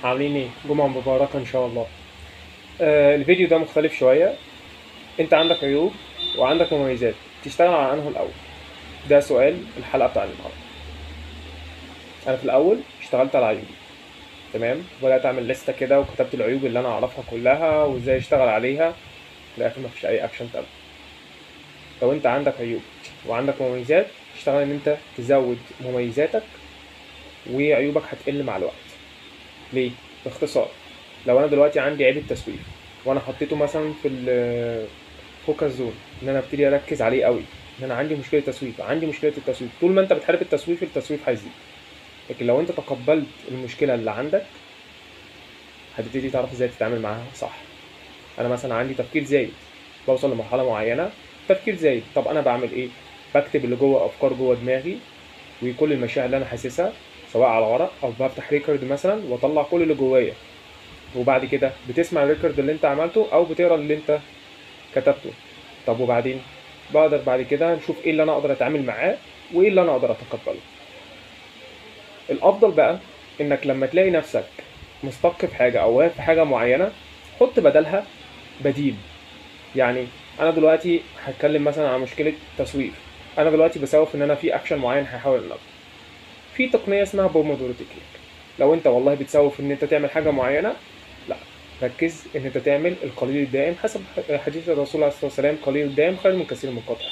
عاملين ايه؟ جمعة مباركة ان شاء الله. الفيديو ده مختلف شوية. انت عندك عيوب وعندك مميزات، تشتغل على انه الاول؟ ده سؤال الحلقة بتاع النهاردة. انا في الاول اشتغلت على عيوبي، تمام، وبدأت اعمل لستة كده وكتبت العيوب اللي انا اعرفها كلها وازاي اشتغل عليها. في الاخر مفيش اي اكشن تم. لو انت عندك عيوب وعندك مميزات، اشتغل ان انت تزود مميزاتك وعيوبك هتقل مع الوقت. ليه؟ باختصار، لو انا دلوقتي عندي عيب التسويف وانا حطيته مثلا في ال focus zone، ان انا ابتدي اركز عليه قوي، ان انا عندي مشكلة تسويف، عندي مشكلة التسويف. طول ما انت بتحارب التسويف، التسويف هيزيد. لكن لو انت تقبلت المشكلة اللي عندك، هتبتدي تعرف ازاي تتعامل معاها صح. انا مثلا عندي تفكير زايد، بوصل لمرحلة معينة تفكير زايد. طب انا بعمل ايه؟ بكتب اللي جوه، افكار جوه دماغي وكل المشاعر اللي انا حاسسها، سواء على ورق او بفتح record مثلا واطلع كل اللي جوايا. وبعد كده بتسمع ال record اللي انت عملته او بتقرا اللي انت كتبته. طب وبعدين بقدر بعد كده نشوف ايه اللي انا اقدر اتعامل معاه وايه اللي انا اقدر اتقبله. الافضل بقى انك لما تلاقي نفسك مستق في حاجة او واقف في حاجة معينة، حط بدلها بديل. يعني انا دلوقتي هتكلم مثلا عن مشكلة تسويف، انا دلوقتي بسوف ان انا في اكشن معين هحاول ان اخده. في تقنية اسمها Pomodoro technique. لو انت والله بتسوف ان انت تعمل حاجة معينة، لا، ركز ان انت تعمل القليل الدائم، حسب حديث الرسول عليه الصلاة والسلام، قليل الدائم خير من كثير المنقطع.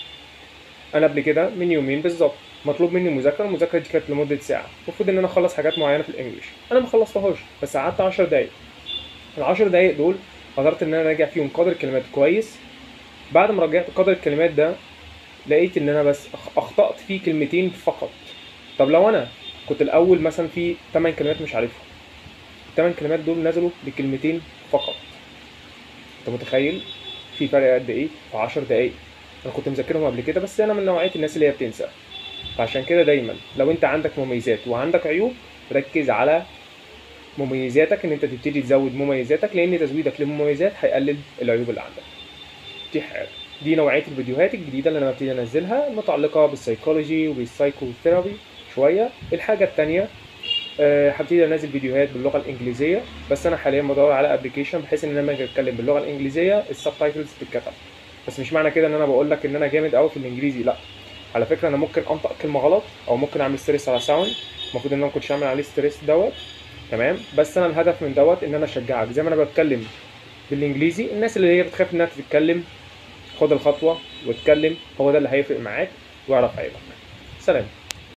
انا قبل كده من يومين بالظبط مطلوب مني مذاكرة، المذاكرة دي كانت لمدة ساعة، المفروض ان انا اخلص حاجات معينة في ال English، انا ما خلصتهاش، بس قعدت 10 دقايق. ال10 دقايق دول قدرت ان انا اراجع فيهم قدر الكلمات كويس. بعد ما رجعت قدر الكلمات ده، لقيت ان انا بس اخطأت فيه كلمتين فقط. طب لو انا كنت الاول مثلا في 8 كلمات مش عارفهم، ال8 كلمات دول نزلوا لكلمتين فقط. انت متخيل في فرق قد ايه في 10 دقايق؟ انا كنت مذاكرهم قبل كده، بس انا من نوعية الناس اللي هي بتنسى. فعشان كده دايما لو انت عندك مميزات وعندك عيوب، ركز على مميزاتك، ان انت تبتدي تزود مميزاتك، لان تزويدك للمميزات هيقلل العيوب اللي عندك. دي حاجة. دي نوعية الفيديوهات الجديدة اللي انا ببتدي انزلها، متعلقه بال psychology وبال psychotherapy شوية. الحاجة التانية، هبتدي انزل فيديوهات باللغة الانجليزية، بس انا حاليا بدور على application بحيث ان انا لما اجي اتكلم باللغة الانجليزية ال subtitles تتكتب. بس مش معنى كده ان انا بقول لك ان انا جامد قوي في الانجليزي، لا، على فكرة انا ممكن انطق كلمة غلط، او ممكن اعمل stress على sound المفروض ان انا ما كنتش اعمل عليه stress دوت، تمام. بس انا الهدف من دوت ان انا اشجعك، زي ما انا بتكلم بالانجليزي، الناس اللي هي بتخاف انها تتكلم، خد الخطوة واتكلم، هو ده اللي هيفرق معاك، واعرف عيبك. سلام.